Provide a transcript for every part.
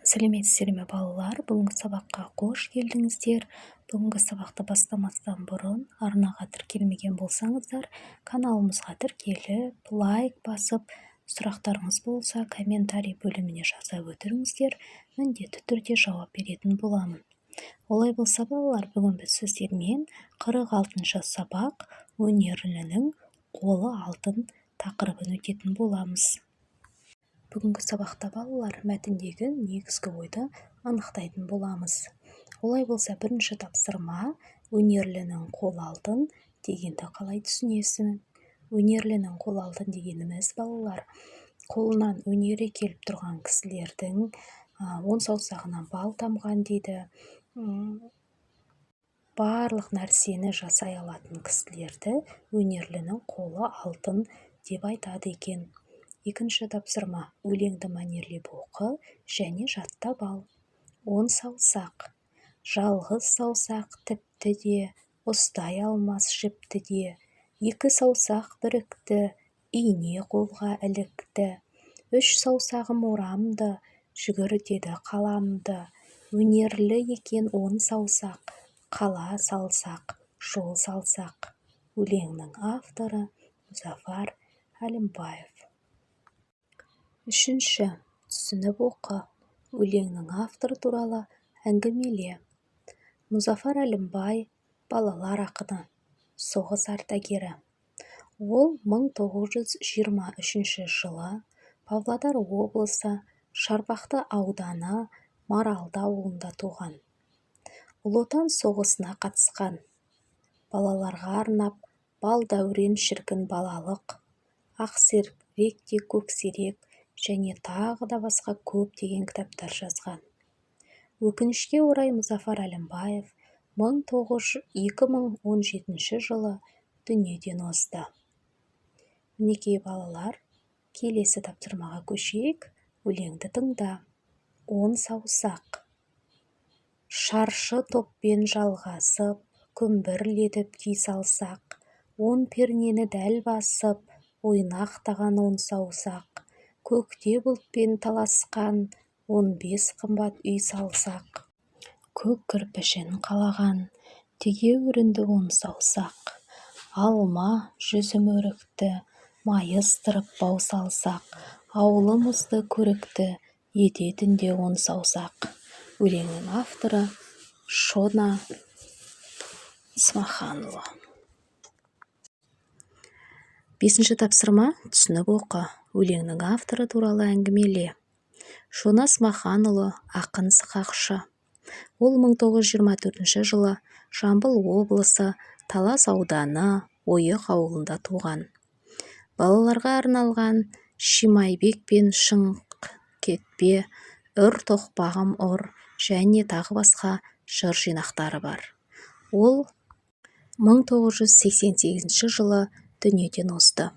Сәлеметсіздер ме, балалар? Бүгінгі сабаққа қош келдіңіздер. Бүгінгі сабақты бастамастан бұрын арнаға тіркелмеген болсаңыздар, каналымызға тіркеліп, лайк басып, сұрақтарыңыз болса, комментарий бөліміне жаза өтіңіздер, міндетті түрде жауап беретін боламын. Олай болса, балалар, бүгін біз сіздермен 46-сабақ «Өнерлінің қолы алтын» тақырыбын өтетін боламыз. Бүгінгі сабақта, балалар, мәтіндегі негізгі ойды анықтайтын боламыз. Олай болса, бірінші тапсырма: «Өнерлінің қолы алтын» дегенді қалай түсінесің? Өнерлінің қолы алтын дегеніміз, балалар, қолынан өнері келіп тұрған кісілердің, он саусағынан бал тамған дейді, барлық нәрсені жасай алатын кісілерді өнерлінің қолы алтын деп айтады екен. Екінші тапсырма: өлеңді мәнерлеп оқы және жаттап ал. Он саусақ. Жалғыз саусақ тіпті де, ұстай алмас жіпті де. Екі саусақ бірікті, ине қолға ілікті. Үш саусағым орамды, жүгіртеді қаламды. Өнерлі екен он саусақ, қала салсақ, жол салсақ. Өлеңнің авторы Мұзафар Әлімбаев. Үшінші, түсініп оқы. Өлеңнің авторы туралы әңгімеле. Мұзафар Әлімбай – балалар ақыны, соғыс ардагері. Ол 1923 жылы Павлодар облысы, Шарбақты ауданы, Маралды ауылында туған. Ұлы Отан соғысына қатысқан. Балаларға арнап «Балдәурен шіркін балалық», «Ақсерек те көксерек» және тағы да басқа көптеген кітаптар жазған. Өкінішке орай, Мұзафар Әлімбаев 2017 жылы дүниеден озды. Мінекей, балалар, келесі тапсырмаға көшейік. Өлеңді тыңда. Он саусақ. Шаршы топпен жалғасып, күмбірлетіп күй салсақ, он пернені дәл басып, ойнақтаған он саусақ, көкте бұлтпен таласқан 15 қымбат үй салсақ, көк кірпішін қалаған тегеурінді он саусақ, алма, жүзім, өрікті майыстырып бау салсақ, ауылымызды көрікті ететін де он саусақ. Өлеңнің авторы Шона Смаханұлы. Бесінші тапсырма: түсініп оқы. Өлеңнің авторы туралы әңгімеле. Шона Смаханұлы – ақын, сықақшы. Ол 1924 жылы Жамбыл облысы, Талас ауданы, Ойық ауылында туған. Балаларға арналған «Шимайбек пен Шыңқ етпе», «Ұр, тоқпағым, ұр» және тағы басқа жыр жинақтары бар. Ол 1988 жылы дүниеден озды.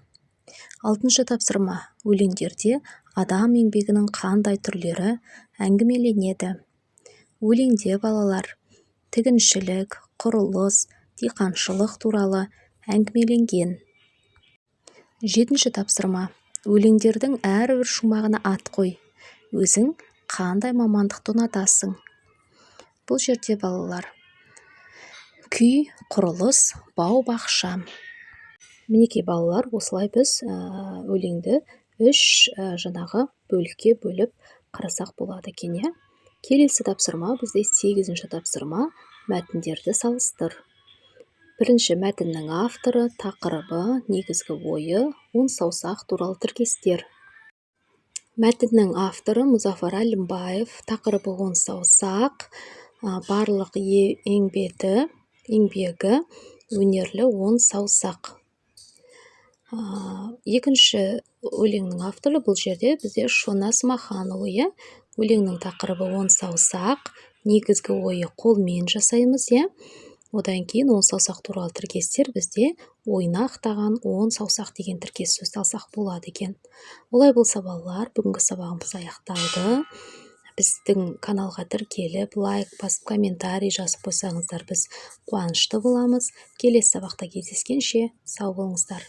Алтыншы тапсырма: өлеңдерде адам еңбегінің қандай түрлері әңгімеленеді? Өлеңде, балалар, тігіншілік, құрылыс, диқаншылық туралы әңгімеленген. Жетінші тапсырма: өлеңдердің әрбір шумағына ат қой. Өзің қандай мамандықты ұнатасың? Бұл жерде, балалар, күй, құрылыс, бау-бақша. Мінекей, балалар, осылай біз өлеңді үш жаңағы бөлікке бөліп қарасақ болады екен, иә. Келесі тапсырма бізде сегізінші тапсырма: мәтіндерді салыстыр. Бірінші мәтіннің авторы, тақырыбы, негізгі ойы, он саусақ туралы тіркестер. Мәтіннің авторы Мұзафар Әлімбаев, тақырыбы он саусақ, барлық еңбегі «Өнерлі он саусақ». Екінші өлеңнің авторы бұл жерде бізде Шона Смаханұлы, иә. Өлеңнің тақырыбы он саусақ, негізгі ойы қолмен жасаймыз, иә. Одан кейін он саусақ туралы тіркестер бізде ойнақтаған он саусақ деген тіркес сөзді алсақ болады екен. Олай болса, балалар, бүгінгі сабағымыз аяқталды. Біздің каналға тіркеліп, лайк басып, комментарий жазып қойсаңыздар, біз қуанышты боламыз. Келесі сабақта кездескенше, сау болыңыздар.